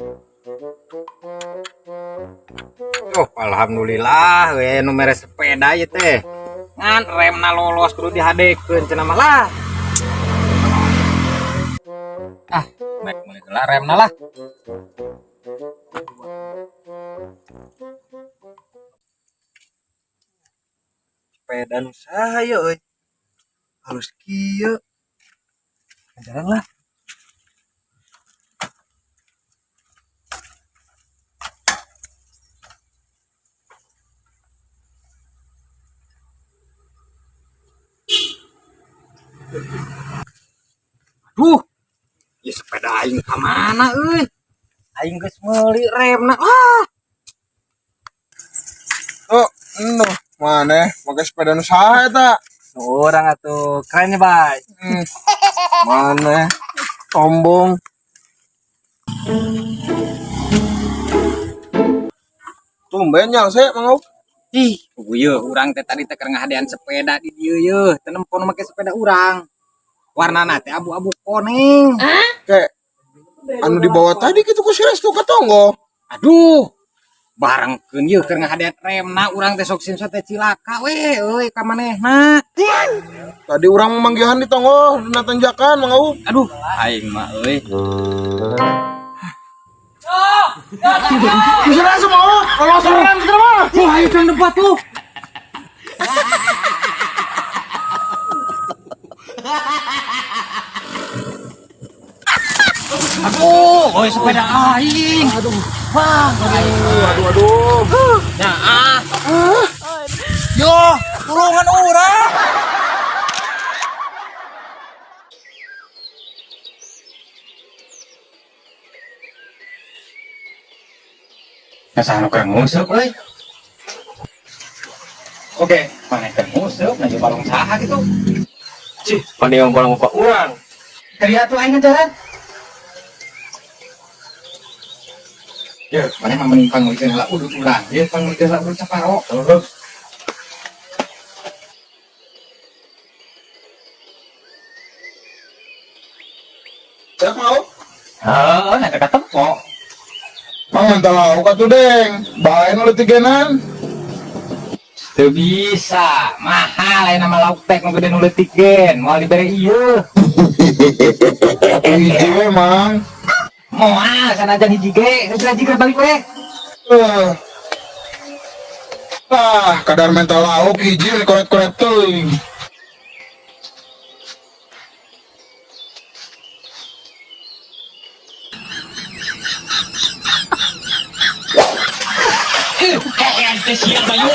Oh, alhamdulillah we nu mere sepeda ieu teh. Ngan remna lolos kudu dihadekeun cenah mah lah. Ah, baik meuli heula remna lah. Sepeda nu saha ye euy? Halus kieu. Jalan lah. Aduh, ieu sepeda aing ka mana euy? Aing geus meuli remna. Ah, Oh, eno, mana? Make sepeda nu saha eta? Nu urang atuh, keren ya, Bay. Mana? Sombong. Tumben nyal sih, Mang Up. Ih, puguh urang teh tadi teh keur ngahadean sepeda di dieu yeuh, teu nempo nu make sepeda urang. Warnana teh abu-abu koneng. Kayak anu dibawa tadi gitu ku si Restu ka tonggo. Aduh, barengkeun yeuh keur ngahadean remna urang teh sok simsa teh cilaka we euy ka manehna. Tadi urang manggihan di tonggo dina tanjakan, Mang Up. Aduh, aing mah euy. Si Restu Mang Up, kalau rem gitu mah. Wah, ayo dong debat lu. Aduh, oi sepeda aing. Aduh. Wah, Aduh, aduh, aduh. nah, ah. Yo, tulungan urang. Nasa nu keur nguseup euy. Oke, mana keur nguseup na balong saha gitu. Cih, pandai yang balong bapak urang. Kari atuh aing ngajaran. Ye, mana mah mending panggilkeun heula udut urang. Ye, panggilkeun heula udut saparo. Terus. Siap, Mang Up. Heeh, nah katempo. Mang minta lauk atuh, Deng. Bae nu leutik-genan. Teu bisa, mahal aya nama lauk teh nu gede nu leutik gen, moal dibere ieu. Satu hiji we, Mang. Moal sanajan hiji ge, geus hiji ge balik we. Eh. Ah, kadar mental lauk hiji dikoret-koret teuing. Ih, teh sia Bayu.